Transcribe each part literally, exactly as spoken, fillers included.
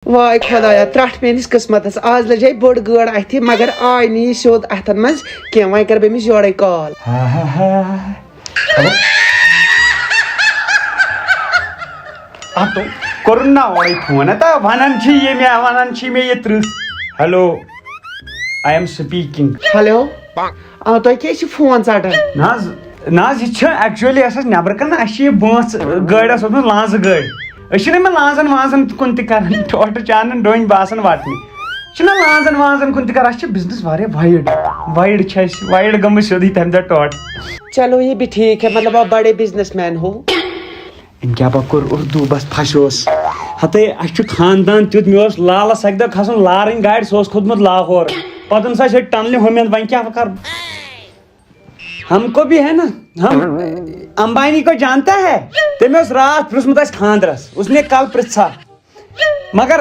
واے خۄدایا، ترٛٹھ میٲنِس قٕسمتس۔ آز لٔجے بٔڑ گٲڑ اَتھِ، مگر آے نہٕ یہِ سیوٚد اَتھن منٛز کینٛہہ۔ وۄنۍ کر بہٕ أمِس یورے کال۔ ہا ہا ہا۔ ہیلو۔ اَتھ کوٚرُن نا اورَے فون؟ ہتا وَنان چھِ یہِ مےٚ، وَنان چھِ مےٚ یہِ ترٕٛہ۔ Hello, I am speaking. Hello. آ، تۄہہِ کیٛازِ چھِ فون ژَٹان؟ نہ حظ، نہ حظ، یہِ چھِ actually اَسہِ ٲس نٮ۪برٕ کَنہِ، اَسہِ چھِ یہِ بٲنٛس گٲڑۍ، ٲس وٲژمٕژ لانٛزٕ گٲڑۍ۔ أسۍ چھِنہٕ یِمَن لانٛزَن وانٛزَن کُن تہِ کَران، ٹوٹھٕ چانَن ڈوٗنۍ باسان وَٹنہِ۔ چھِنہ لانٛزَن وانٛزَن کُن تہِ کَران، اَسہِ چھِ business واریاہ wide، wide چھِ اَسہِ، wide گٔمٕژ سیوٚدُے تَمہِ دۄہ ٹوٹھ۔ چلو، یہ بھی ٹھیک ہے، مطلب، آپ بڑے بزنس مین ہو۔ أمۍ کیٛاہ با کوٚر اردو، بس پھسیوس۔ ہتے، اَسہِ چھُ خاندان تیُتھ، مےٚ اوس لالس اَکہِ دۄہ کھسُن لارٕنۍ گاڑِ، سُہ اوس کھوٚتمُت لاہور۔ پتہٕ اوٚن سُہ اَسہِ ییٚتہِ ٹنلہِ ہُمہِ اَندٕ، وۄنۍ کیٛاہ بہٕ کرٕ؟ ہم کو بھی ہے نا، ہم امبانی کو جانتا ہے؟ تٔمۍ اوس راتھ پرٛژھمُت اَسہِ خاندرس، اس نے کل پرٛژھا۔ مگر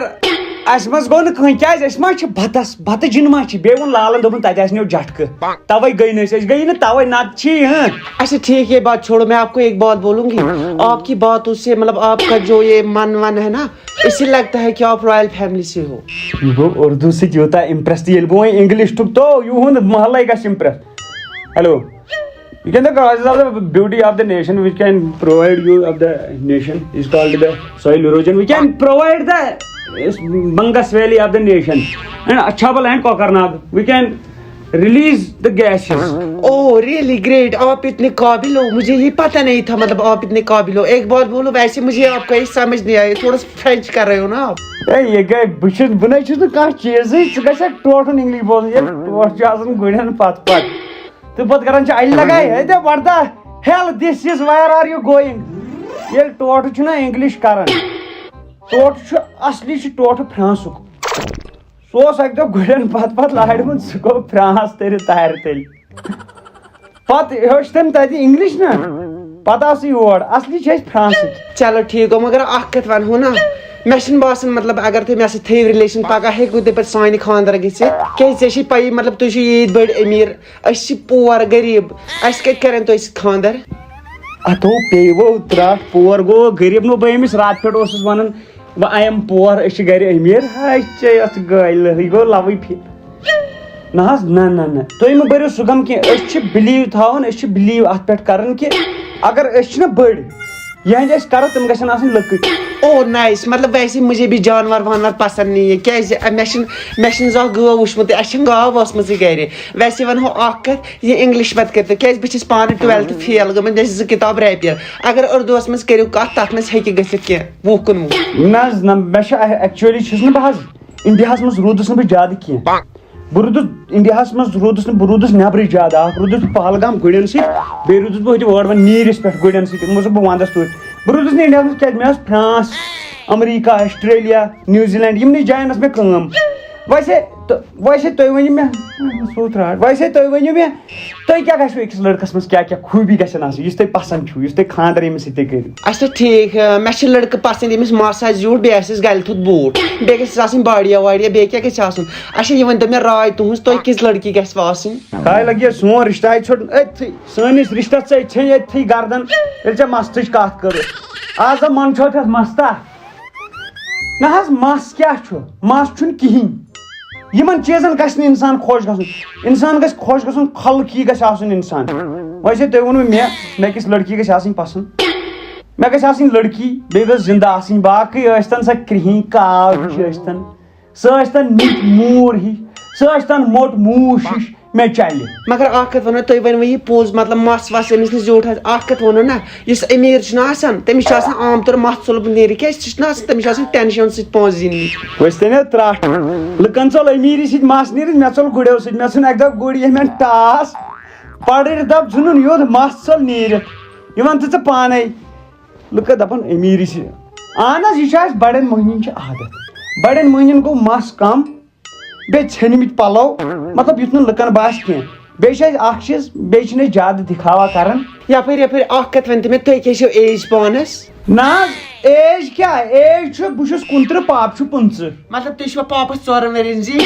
اَسہِ منٛز گوٚو نہٕ کٕہٕنۍ، کیٛازِ أسۍ ما چھِ بتس، بتہٕ جِن ما چھِ؟ بیٚیہِ ووٚن لالن، دوٚپُن، تَتہِ آسہِ نیو جٹکہٕ، توے گٔے نہٕ أسۍ، أسۍ گٔیی نہٕ توے، نتہٕ چھی، ہٕنٛہ۔ اچھا ٹھیک، یہ بات چھوڑو، میں آپ کو ایک بات بولوں گی۔ آپ کی باتوں سے، مطلب، آپ کا جو یہ من ون ہے نا، اس سے لگتا ہے کہ آپ رائل فیملی سے ہو۔ یہِ گوٚو اردو سۭتۍ یوٗتاہ impress، تہٕ ییٚلہِ بہٕ وۄنۍ انگلش ٹھُک تو یِہُنٛد محلے گژھِ impress۔ Hello. We can the causes of the beauty of the nation, which can provide you of the nation is called the soil erosion. We can provide the is Bangas Valley of the nation and Achhabal and Kokarnag. We can release the gases. Oh, really great! آپ اتنے قابل ہو، مجھے یہ پتہ نہیں تھا، مطلب، آپ اتنے قابل ہو۔ ایک بات بولو، ویسے مجھے آپ کا یہ سمجھ نہیں آیا، تھوڑا سا فرینچ کر رہے ہو نا آپ۔ ہے، یہِ گٔے، بہٕ چھُس، بہٕ نَے چھُس نہٕ کانٛہہ چیٖزٕے، ژٕ گژھکھ ٹوٹھُن انگلش بولُن، ییٚلہِ ٹوٹھ چھُ آسان گُرٮ۪ن پتہٕ پتہٕ۔ تہٕ پتہٕ کران چھِ اَلہِ لگاے، ہے تہٕ what the hell, this is, where are you going؟ ییٚلہِ ٹوٹھٕ چھُنہ انگلش کران، ٹوٹھٕ چھُ اصلی چھُ ٹوٹھٕ فرانسُک۔ سُہ اوس اَکہِ دۄہ گُرٮ۪ن پتہٕ پتہٕ لارِ منٛز، سُہ گوٚو فرانس تٔرِتھ تارِ تٔلۍ۔ پتہٕ ہیوٚچھ تٔمۍ تَتہِ انگلش نہ، پتہٕ آو سُہ یور۔ اصلی چھِ أسۍ فرانسٕکۍ۔ چلو ٹھیک گوٚو، مگر اکھ کتھ ونہو نا، مےٚ چھُنہٕ باسان، مطلب، اگر تُہۍ مےٚ سۭتۍ تھٲیِو relation، پگاہ ہیٚکِو تُہۍ پتہٕ سانہِ خانٛدر گٔژھِتھ، کیازِ ژےٚ چھے پَیی، مطلب، تُہۍ چھِو ییٖتۍ بٔڑۍ أمیٖر، أسۍ چھِ پور غریٖب، اَسہِ کَتہِ کَرن تۄہہِ سۭتۍ خانٛدر؟ اَتھو پیٚیہِ وۄنۍ ترٛٹھ، پور گوٚو غریٖب۔ نو بہٕ أمِس راتہٕ پٮ۪ٹھ اوسُس وَنان، وۄنۍ I am poor، أسۍ چھِ گرِ أمیٖر۔ ہاے ژےٚ یَتھ گٲلۍ، یہِ گوٚو لَوٕے پھِ-، نہ حظ، نہ، نہ، نہ، تُہۍ مہٕ بٔرِو سُہ غم کینٛہہ۔ أسۍ چھِ believe تھاوان، أسۍ چھِ believe اَتھ پٮ۪ٹھ کَران کہِ اگر أسۍ چھِنہ بٔڑۍ، یِہٕنٛدۍ أسۍ کَرو، تِم گژھن آسٕنۍ لۄکٕٹۍ۔ او نایس، مطلب، ویسے مجھے بھی جانور وانور پسند نہیں ہے، کیازِ مےٚ چھِنہٕ، مےٚ چھِنہٕ زانٛہہ گٲو وٕچھمٕتٕے، اَسہِ چھَنہٕ گاو وٲژمٕژٕے گرِ۔ ویسے وَنہو اَکھ کَتھ، یہِ انگلش مت کٔرۍتو، کیازِ بہٕ چھَس پانہٕ twelfth fail گٔمٕژ، مےٚ چھِ زٕ کِتاب ریپیر۔ اگر اردوٗوَس منٛز کٔرِو کَتھ، تَتھ منٛز ہیٚکہِ گٔژھِتھ کینٛہہ وُہ کُنوُہ۔ نہ حظ، نہ، مےٚ چھِ actually چھُس نہٕ بہٕ حظ انڈیاہَس منٛز روٗدُس نہٕ بہٕ زیادٕ کینٛہہ۔ بہٕ روٗدُس انڈیاہَس منٛز، روٗدُس نہٕ، بہٕ روٗدُس نٮ۪برٕے زیادٕ۔ اَکھ روٗدُس بہٕ پہلگام گُرٮ۪ن سۭتۍ، بیٚیہِ روٗدُس بہٕ ہُتہِ اورٕ وۄنۍ نیٖرِس پٮ۪ٹھ گُرٮ۪ن سۭتۍ، یِمو سۭتۍ بہٕ وَنٛدَس توٗرۍ۔ بہٕ روٗدُس نہٕ انڈیاہَس منٛز کیٛازِ، مےٚ ٲس France, America, Australia, New Zealand, یِمنٕے جاین ٲس مےٚ کٲم۔ ویسے تہٕ ویسے تُہۍ ؤنِو مےٚ، سُہ ترٛاو۔ ویسے تُہۍ ؤنِو مےٚ، تُہۍ کیٛاہ گژھِوٕ أکِس لٔڑکَس منٛز، کیٛاہ کیٛاہ خوٗبی گژھن آسٕنۍ، یُس تۄہہِ پَسنٛد چھُو، یُس تۄہہِ خانٛدر ییٚمِس سۭتۍ تُہۍ کٔرِو؟ اچھا ٹھیٖک، مےٚ چھِ لٔڑکہٕ پَسنٛد ییٚمِس مَس آسہِ زیوٗٹھ، بیٚیہِ آسٮ۪س گَلہِ تھوٚد بوٗٹھ، بیٚیہِ گژھٮ۪س آسٕنۍ باڈیا واڈیا، بیٚیہِ کیٛاہ گژھِ آسُن؟ اچھا، یہِ ؤنۍ تو مےٚ راے تُہٕنٛز، تُہۍ کِژھ لٔڑکی گژھِوٕ آسٕنۍ؟ ہاے لَگہِ سون رِشتہٕ آے ژھوٚٹ أتھی، سٲنِس رِشتَس ژےٚ ژھیٚنۍ أتھی گردن، ییٚلہِ ژےٚ مَستٕچ کَتھ کٔرٕتھ۔ آز ہا منٛدچھوتھ یَتھ مَستہ۔ نہ حظ، مَس کیٛاہ چھُ؟ مَس چھُنہٕ کِہیٖنۍ۔ یِمن چیٖزن گژھِ نہٕ اِنسان خۄش گژھُن۔ اِنسان گژھِ خۄش گژھُن، خلقی گژھِ آسُن اِنسان۔ ویسے تُہۍ ووٚنوٕ مےٚ، مےٚ کِژھ لڑکی گژھِ آسٕنۍ پسنٛد؟ مےٚ گژھِ آسٕنۍ لڑکی، بیٚیہِ گژھِ زِندٕ آسٕنۍ۔ باقٕے ٲسۍ تن سۄ کرٛہِنۍ کاو ہِش ٲسۍ تن، سۄ ٲسۍ تن نِچ موٗر ہِش، سۄ ٲسۍ تن موٚٹ موٗش ہِش، مےٚ چلہِ۔ مگر اکھ کتھ ونو، تُہۍ ؤنِو یہِ پوٚز، مطلب، مس وس أمِس نِش زیوٗٹھ آسہِ۔ اکھ کتھ ونو نا، یُس أمیٖر چھُنہ آسان، تٔمِس چھُ آسان عام طور مس ژوٚلمُت نیٖرِتھ۔ کیٛازِ سُہ چھُنہ آسان، تٔمِس چھُ آسان ٹینشن سۭتۍ پونٛسہٕ زیننٕچ۔ وٕچھ تٔمۍ ترٛٹھ۔ لُکن ژوٚل أمیٖری سۭتۍ مس نیٖرِتھ، مےٚ ژوٚل گُرٮ۪و سۭتۍ۔ مےٚ ژھُن اکہِ دۄہ گُر ییٚمٮ۪ن ٹاس، پڑٕرۍ دب ژھُنُن یوٚد مس ژوٚل نیٖرِتھ۔ یہِ وَن تہٕ ژٕ پانے۔ لُکھ دَپَن أمیٖری چھِ۔ اَہَن حظ، یہِ چھُ اَسہِ بَڑٮ۪ن مۄہنِوٮ۪ن چھُ عادت۔ بَڑٮ۪ن مۄہنِوٮ۪ن گوٚو مَس کَم، بیٚیہِ ژھیٚنۍمٕتۍ پَلَو، مطلب، یُتھ نہٕ لُکَن باسہِ کینٛہہ۔ بیٚیہِ چھِ اَسہِ اَکھ چیٖز، بیٚیہِ چھِنہٕ أسۍ زیادٕ دِکھاوا کَران۔ یَپٲرۍ، یَپٲرۍ اَکھ کَتھ ؤنۍ تہٕ مےٚ، تُہۍ کیٛاہ چھِو age پانَس؟ نہ حظ، age کیٛاہ؟ Age چھُ، بہٕ چھُس کُنترٕہ، پاپہٕ چھُ پٕنٛژٕہ۔ مطلب، تُہۍ چھِوا پاپَس ژورَن ؤرِین زِٹھۍ؟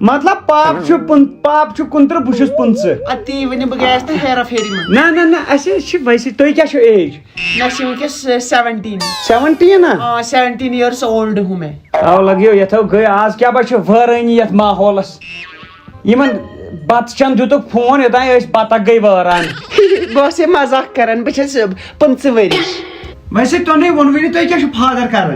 مطلب، پاپ چھُ پُن پاپ چھُ کُنترٕہ، بہٕ چھُس پٕنٛژٕہ۔ اَدٕ تی ؤنِو، بہٕ گٔیَس نہٕ ہیرا پھیری منٛز۔ نہ نہ نہ، اَسہِ حظ چھِ ویسے، تُہۍ کیٛاہ چھُو ایج؟ مےٚ چھِ وٕنکیٚس سیونٹیٖن۔ سیونٹیٖن ہا؟ آ، سیونٹیٖن ایئرس اولڈ ہوں میں۔ او لگیو، یتھو گٔے، آز کیٛاہ بہ چھِ وٲرٲنی یتھ ماحولس؟ یِمن بتہٕ چن دِتُکھ فون، یوٚتام أسۍ بتک گٔے وٲران۔ بہٕ اوس یہِ مزاق کران، بہٕ چھَس پٕنٛژٕہ ؤرِش۔ ویسے تۄہہِ ووٚنوُے نہٕ، تۄہہِ کیٛاہ چھُ فادر کران؟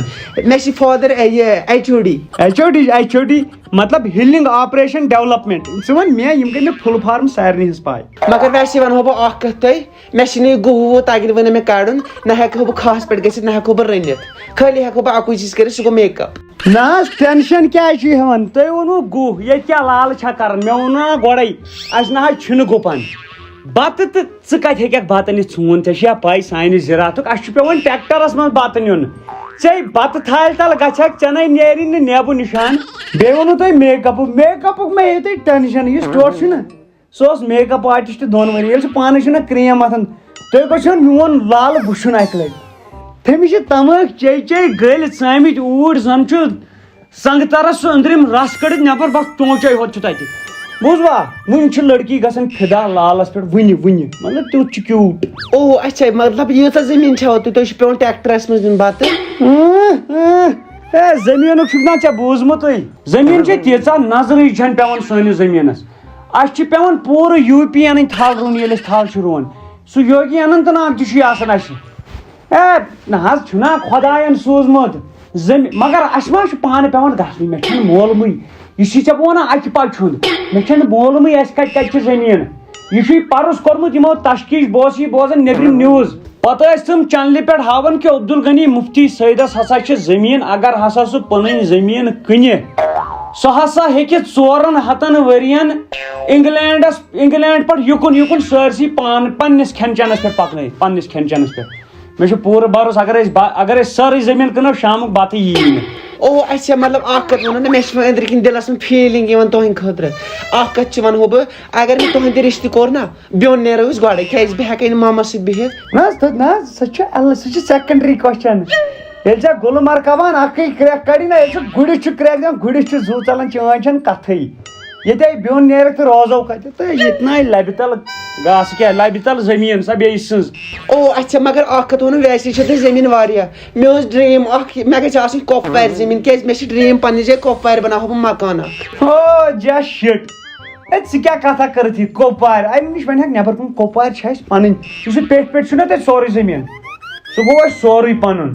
مےٚ چھِ فادر یہِ H O D. H O D, H O D, مطلب ہیلنگ آپریشن ڈیولپمنٹ۔ ژٕ وَن مےٚ، یِم گٔے مےٚ فُل فارم سارنٕے ہٕنٛز پاے۔ مگر ویسے ونہو بہٕ اکھ کتھ تۄہہِ، مےٚ چھِنہٕ یہِ گُہہ وُہ تگہِ نہٕ وۄنۍ مےٚ کڑُن، نہ ہٮ۪کہٕ ہو بہٕ کھہس پٮ۪ٹھ گٔژھِتھ، نہ ہٮ۪کہٕ ہو بہٕ رٔنِتھ۔ خٲلی ہٮ۪کہٕ ہو بہٕ اکُے چیٖز کٔرِتھ، سُہ گوٚو میک اپ۔ نہ حظ، ٹینشن کیٛازِ چھُ ہٮ۪وان؟ تُہۍ ووٚنوُ گُہہ، ییٚتہِ کیٛاہ لالہٕ چھا کران؟ مےٚ ووٚن نا گۄڈے، اَسہِ نہ حظ چھُنہٕ گُپن۔ بتہٕ تہٕ ژٕ کتہِ ہیٚککھ بتہٕ نِتھ؟ ژھون، ژےٚ چھےٚ پاے سانہِ زِراعتُک، اَسہِ چھُ پٮ۪وان ٹریکٹرس منٛز بتہٕ نیُن۔ ژے بتہٕ تھالہِ تل گژھکھ، ژےٚ نے نیرِ نہٕ نیبہٕ نشان۔ بیٚیہِ ووٚنوُ تۄہہِ میک اپُک، میک اپُک مہ ہیٚیِو تُہۍ ٹینشن، یُس ٹوٹھ چھُنہ، سُہ اوس میک اپ آرٹسٹ دۄن ؤرۍ ییٚلہِ سُہ پانہٕ چھُنہ کریم متھان۔ تُہۍ گوٚژھ یُن میون لالہٕ وٕچھُن اکہِ لٹہِ۔ تٔمِس چھِ تمٲکۍ چے چے گٔلۍ ژٲمٕتۍ اوٗرۍ، زن چھُ سنگترس سُہ أنٛدرِم رس کٔڑِتھ نٮ۪بر، بس چونچے ہوت چھُ تتہِ۔ بوٗزوا؟ وُنہِ چھِ لڑکی گژھان فدا لالس پٮ۪ٹھ، وُنہِ، وُنہِ۔ مطلب، تیُتھ چھُ کیوٗٹ۔ او اچھا، مطلب ییٖژاہ زٔمیٖن چھَوا تُہۍ، تُہۍ چھِ پٮ۪وان ٹریکٹرس منٛز دیُن بتہٕ؟ اۭں، اۭں۔ اے، زٔمیٖنُک چھُکھ نا ژےٚ بوٗزمُتٕے؟ زٔمیٖن چھےٚ تیٖژاہ نظرٕے چھَنہٕ پٮ۪وان سٲنِس زٔمیٖنس۔ اَسہِ چھِ پٮ۪وان پوٗرٕ یوٗ پی اَنٕنۍ تھل رُوُن، ییٚلہِ أسۍ تھل چھِ رُوان۔ سُہ یوگی اننت ناگ تہِ چھُ یہِ آسان اَسہِ۔ اے، نہ حظ، چھُنہ خۄدایَن سوٗزمُت زٔمی-، مگر اَسہِ ما چھُ پانہٕ پٮ۪وان گژھُن؟ مےٚ چھُنہٕ معلومٕے۔ یہِ چھُے ژےٚ بہٕ وَنان اَکہِ پَتہٕ چھُنہٕ۔ مےٚ چھَنہٕ معلومٕے اَسہِ کَتہِ کَتہِ چھِ زٔمیٖن۔ یہِ چھُے پَرُس کوٚرمُت یِمو تشکیٖش، بہٕ اوسُس یہِ بوزان نیٚبرِم نیوٕز۔ پَتہٕ ٲسۍ تِم چَنلہِ پٮ۪ٹھ ہاوان کہِ عبدالغنی مفتی سیدَس ہسا چھِ زٔمیٖن، اگر ہسا سُہ پَنٕنۍ زٔمیٖن کٕنہِ، سُہ ہسا ہیٚکہِ ژورَن ہَتَن ؤرِیَن اِنگلینڈَس، اِنگلینڈ پٮ۪ٹھ یُکُن یُکُن سٲرسٕے پان-، پنٛنِس کھٮ۪ن چٮ۪نَس پٮ۪ٹھ پَکنٲیِتھ، پنٛنِس کھٮ۪ن چٮ۪نَس پٮ۪ٹھ۔ مےٚ چھُ پوٗرٕ بھروسہٕ، اگر أسۍ با-، اگر أسۍ سٲرٕے زٔمیٖن کٕنو، شامُک بَتہٕ یی نہٕ۔ او اچھا، مطلب اکھ کتھ ونو نا، مےٚ چھِ وۄنۍ أنٛدرۍ کِنۍ دِلس منٛز فیٖلِنگ یِوان تُہنٛدِ خٲطرٕ۔ اکھ کتھ چھِ ونہو بہٕ، اگر مےٚ تُہنٛدِ رِشتہٕ کوٚر نا، بیوٚن نیرو أسۍ گۄڈے، کیازِ بہٕ ہٮ۪کے نہٕ مامس سۭتۍ بِہِتھ۔ نہ حظ، تہٕ نہ حظ، سُہ چھُ اللہ، سُہ چھُ سیکنڈری کوسچن۔ ییٚلہِ ژےٚ گُلہٕ مرکبان اکٕے کرٛٮ۪کھ کڑی نا، ییٚلہِ سُہ گُرِس چھُ کرٛٮ۪کھ دِوان، گُرِس چھُ زُو ژلان، چٲنۍ چھَنہٕ کتھٕے۔ ییٚتے بیوٚن نیرکھ تہٕ روزو کتہِ؟ تہٕ ییٚتہِ نَے لبہِ تل گاسہٕ کیٛاہ، لبہِ تل زٔمیٖن سا بیٚیہِ سٕنٛز۔ او اچھا، مگر اکھ کتھ ونو، ویسے چھِ تۄہہِ زٔمیٖن واریاہ۔ مےٚ اوس ڈرٛیٖم اکھ، مےٚ گژھِ آسٕنۍ کۄپوارِ زٔمیٖن، کیازِ مےٚ چھِ ڈرٛیٖم پننہِ جایہِ کۄپوارِ بناوہا بہٕ مکان اکھ۔ او جا شِٹ۔ اے، ژٕ کیٛاہ کتھا کٔرٕتھ یہِ کۄپوارِ؟ اَمہِ نِش وَنہِ ہَکھ نٮ۪بر کُن، کۄپوارِ چھِ اَسہِ پنٕنۍ۔ یُس یہِ پیٚٹھۍ پیٚٹھۍ چھُنہ تَتہِ سورُے زٔمیٖن، سُہ گوٚو اَسہِ سورُے پنُن۔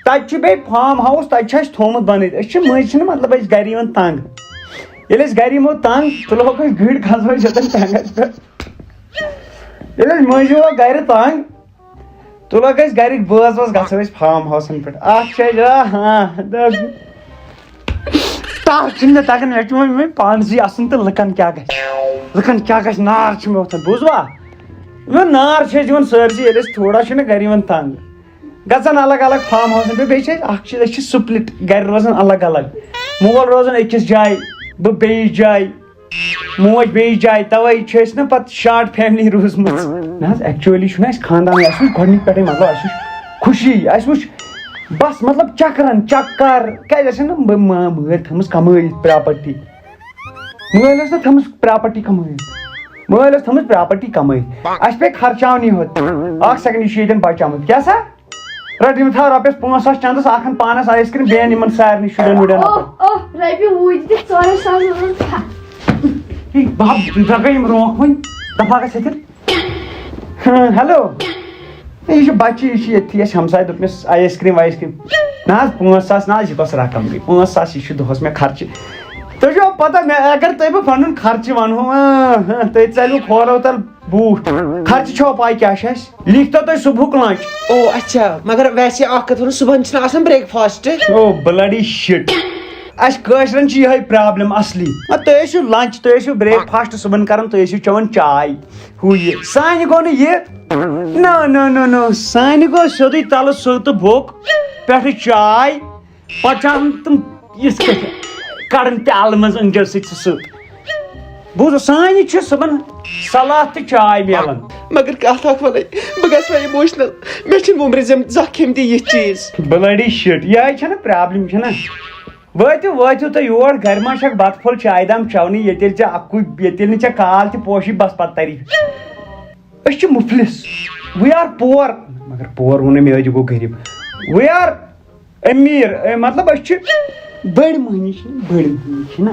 تَتہِ چھُ بیٚیہِ فارم ہاوُس، تَتہِ چھُ اَسہِ تھوٚومُت بنٲیِتھ۔ أسۍ چھِ مٔنٛزۍ چھِنہٕ، مطلب، أسۍ گرِ یِوان تنگ۔ ییٚلہِ أسۍ گرِ یِمو تنگ، تُلہوکھ أسۍ گُرۍ، کھسو أسۍ ییٚتٮ۪ن ٹینٛگس پٮ۪ٹھ۔ ییٚلہِ أسۍ مٔنٛزۍ یِمو گرِ تنگ، تُلہوکھ أسۍ گرِکۍ بٲژ وٲژ، گژھو أسۍ فارم ہاوسن پٮ۪ٹھ۔ اکھ چھِ اَسہِ، آ، ہاں، دَپ-، ٹَر چھِنہٕ مےٚ تَگان، مےٚ چھُ وۄنۍ، وۄنۍ پانسٕے اَسُن تہٕ لُکَن کیٛاہ گژھِ؟ لُکَن کیٛاہ گژھِ؟ نار چھُ مےٚ وۄتھان، بوٗزوا؟ مےٚ نار چھِ اَسہِ دِوان سٲرسٕے، ییٚلہِ أسۍ تھوڑا چھِنہ گَرِ یِوان تنٛگ۔ گژھان الگ الگ فارم ہاوسَن پٮ۪ٹھ، بیٚیہِ چھِ اَسہِ اَکھ چیٖز، أسۍ چھِ سُپلِٹ گَرِ روزان الگ الگ۔ مول روزان أکِس جایہِ، بہٕ بیٚیِس جایہِ، موج بیٚیِس جایہِ، تَوَے چھِ أسۍ نہ پَتہٕ شاٹ فیملی روٗزمٕژ۔ نہ حظ، ایکچُؤلی چھُنہٕ اَسہِ خاندانٕے، اَسہِ وٕچھ گۄڈٕنِکۍ پٮ۪ٹھَے، مطلب، اَسہِ وٕچھ خوشی، اَسہِ وٕچھ بَس، مطلب، چکرن، چکر، کیٛازِ اَسہِ چھَنہٕ بہٕ ما-، مٲلۍ تھٲمٕژ کمٲیِتھ پراپرٹی۔ مٲلۍ ٲس نہٕ تھٲمٕژ پراپرٹی کمٲیِتھ۔ مٲلۍ ٲس تھٲمٕژ پراپرٹی کمٲیِتھ۔ اَسہِ پیٚیہِ خرچاونٕے ہوت۔ اَکھ سیکنڈ، یہِ چھُ ییٚتٮ۪ن بچیومُت۔ کیٛاہ سا؟ رَٹ، یِم تھاو رۄپیَس پانٛژھ ساس چندَس، اَکھ اَن پانَس آیِس کرٛیٖم، بیٚیہِ اَن یِمَن سارنٕے شُرٮ۪ن وُرٮ۪ن اَپٲرۍ۔ اوہ، اوہ، رۄپیہِ وُہ تہِ تہِ ژورَے ساس روٗد۔ ہے، بہٕ ہا، بہٕ ہا گٔے یِم برونٛٹھ وۄنۍ۔ دَپہٕ ہا گژھ ہیٚتِتھ۔ ہاں، ہیلو۔ ہے، یہِ چھُ بچہٕ، یہِ چھُ ییٚتھی اَسہِ ہمساے، دوٚپمَس آیِس کرٛیٖم وایِس کرٛیٖم۔ نہ حظ، پانٛژھ ساس نہ حظ، یہِ کۄس رقم گٔے؟ پانٛژھ ساس، یہِ چھُ دۄہَس مےٚ خرچہٕ۔ تُہۍ چھِوا پَتہ مےٚ، اگر تۄہہِ بہٕ پَنُن خرچہٕ وَنہو، آ، ہاں، تُہۍ ژَلِو کھولو تَل بوٗٹھ۔ خرچہٕ چھوا پَے کیٛاہ چھُ اَسہِ؟ لیکھۍ تو تُہۍ صُبحُک لنچ۔ او اچھا، مگر ویسے اکھ کتھ ونو، صبحن چھُنہٕ آسان بریک فاسٹ؟ او بلڈی شِٹ۔ اَسہِ کٲشرٮ۪ن چھِ یِہوٚے پرابلم اصلی۔ نہ، تُہۍ ٲسِو لنچ، تُہۍ ٲسِو بریک فاسٹ صُبحن کران، تُہۍ ٲسِو چٮ۪وان چاے۔ ہُہ یہِ۔ سانہِ گوٚو نہٕ یہِ۔ نہ، نہ، نہ، نہ۔ سانہِ گوٚو سیوٚدُے تَلہٕ سُہ تہٕ بوٚک، پٮ۪ٹھٕ چاے۔ پَتہٕ چھِ آسان تِم یِتھ کٔٹھۍ کَڑان پیٛالہٕ منٛز أنٛدرۍ سۭتۍ سُہ سیوٚد۔ بوٗزُو، سانہِ چھِ صُبحن سَلاد تہٕ چاے میلان۔ مگر کتھ اکھ ونے، بہٕ گژھٕ وۄنۍ اِموشنل۔ مےٚ چھِنہٕ وُمرِ زم زانٛہہ کھیٚمتی یِتھ چیٖز۔ بلڈی شِٹ، یِہوٚے چھَنہ پرابلم چھَنہ؟ وٲتِو وٲتِو تُہۍ یور، گرِ ما چھکھ بتہٕ پھوٚل چایہِ دام چٮ۪ونٕے؟ ییٚتہِ ییٚلہِ ژےٚ اکُے، ییٚتہِ ییٚلہِ نہٕ ژےٚ کال تہِ پوشی، بس پتہٕ تری۔ أسۍ چھِ مُفلِس، we are poor۔ مگر پور ووٚن مےٚ، یہِ گوٚو غریٖب۔ We are أمیٖر، اے، مطلب أسۍ چھِ بٔڑۍ مٔہنی چھِ، بٔڑۍ مٔہنی چھِ نہ۔